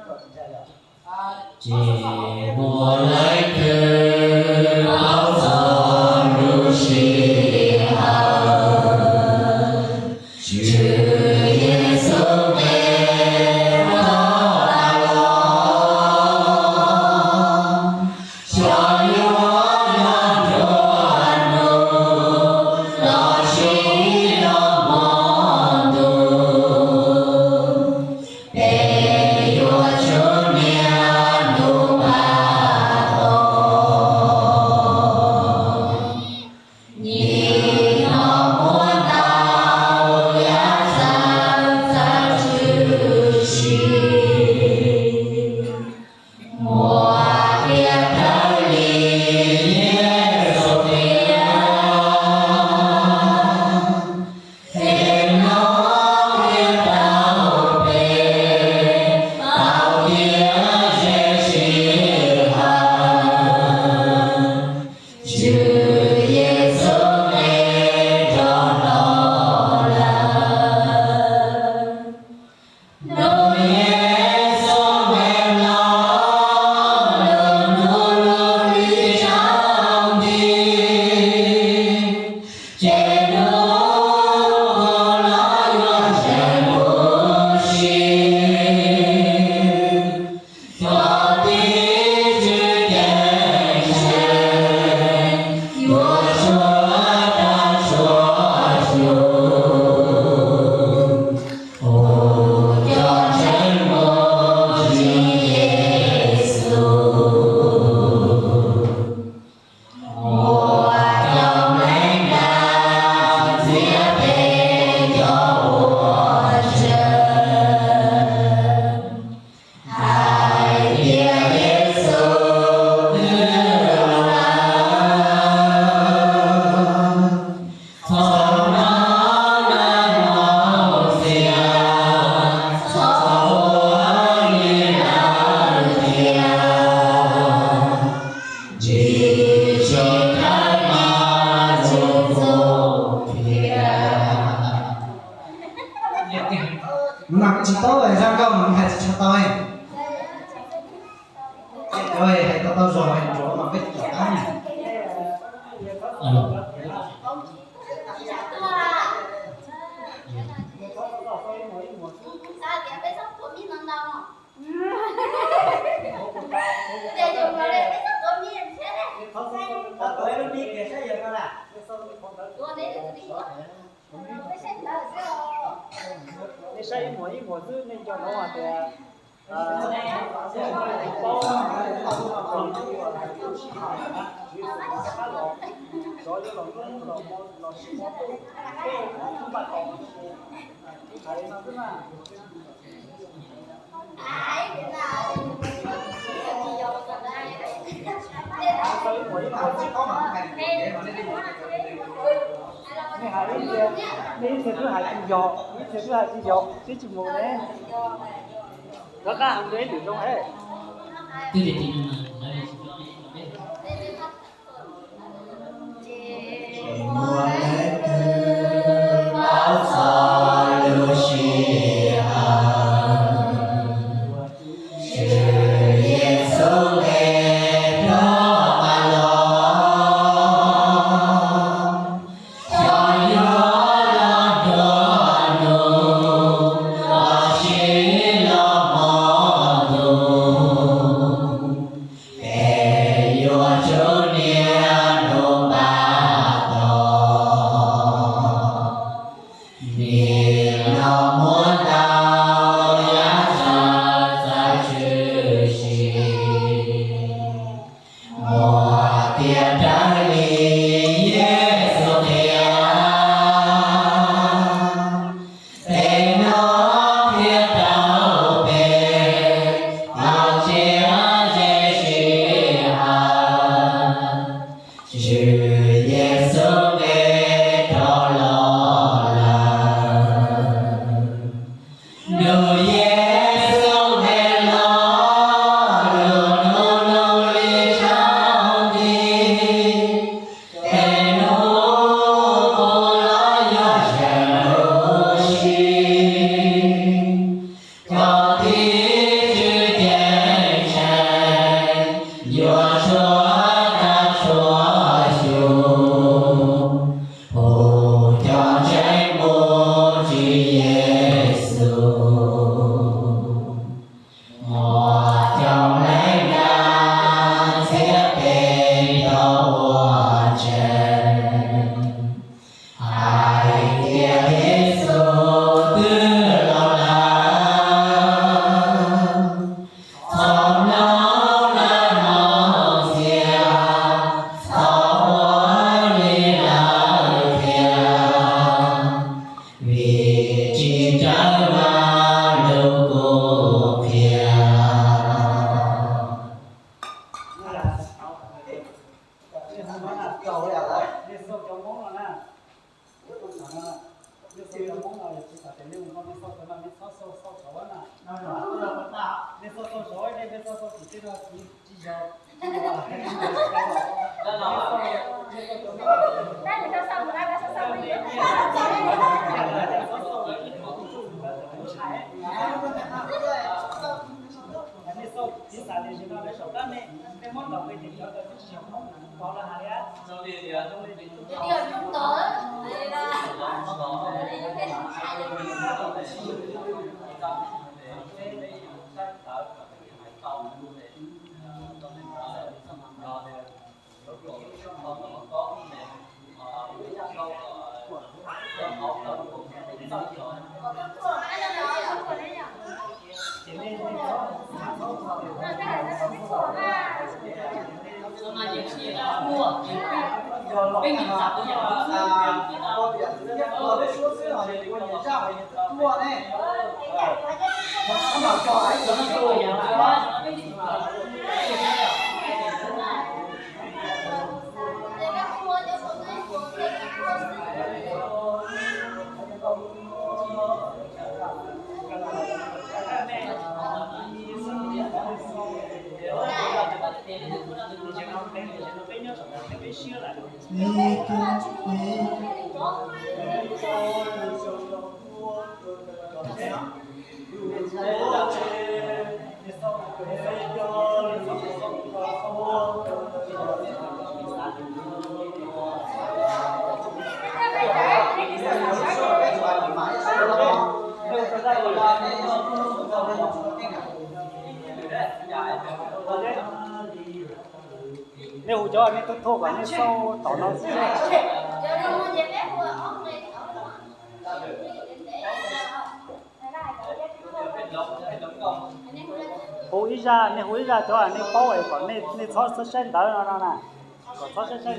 Ces muaj leej twg paub txog lub sij hawm Tswv Yexus nqes rov qab los, xyov yuav yog nruab hnub los sis yog hmo ntuj, peb yuav tsum niaj hnub npaj tos. Nim no muab ntau yav txawv txawv tshwm sim, muaj tiag raws li Yexus qhia. Txij no thiaj tau peb tau tiav ze sij hawm Tswv Yexus nqes rov los lawm. Hnub Yexus nqes los, lub hnub lub hli tsaus nti, ces hnub no yuav tseem huv si. Cov tib tswv ceeb tsheej yuav suav tag suav xyoo, hu cov ntseeg mus ntsia Yexus. Muaj cov mleej dag ntxias peb cov uas ntseeg, hais tias Yexus twb los lawm. Txhob hnov lawv mus ntxias, txhob ua li lawv qhia, tsis tsim thawj mas txhua txhua tiam. Mas kuv tsis paub zaj nkauj mas hais tsis tshua tau. Cov hais tau tau zog hais ntsuav mas peb tsis tom qab na. Nej saib ib muag ib muag xwb nej nco ntsoov hais tias paub, sij hawm, sov yuav los nruab hnub los hmo los sib hmo tuaj, peb npaj tos, hais li no xwb na. Nej hais ib txhia, nej ib txhia twb hais tsis yog, ib txhia twb hais tsis yog, twb tsis mus ne. Rov qab hais ib lwm zoo he. Twb li ti no mas lawv li tsis tau peb. Ces muaj leej twg paub txog lub sij hawm Tswv Yexus nqes rov qab los, xyov yuav los nruab hnub los sis los hmo ntuj. Nej hu cov nej tub thuaj kom nej xauj tom no xwb. Hu ib zaj, nej hu ib zaj cov nej paub es kom nej txhob saib ntawv no no na, kom txhob saib saib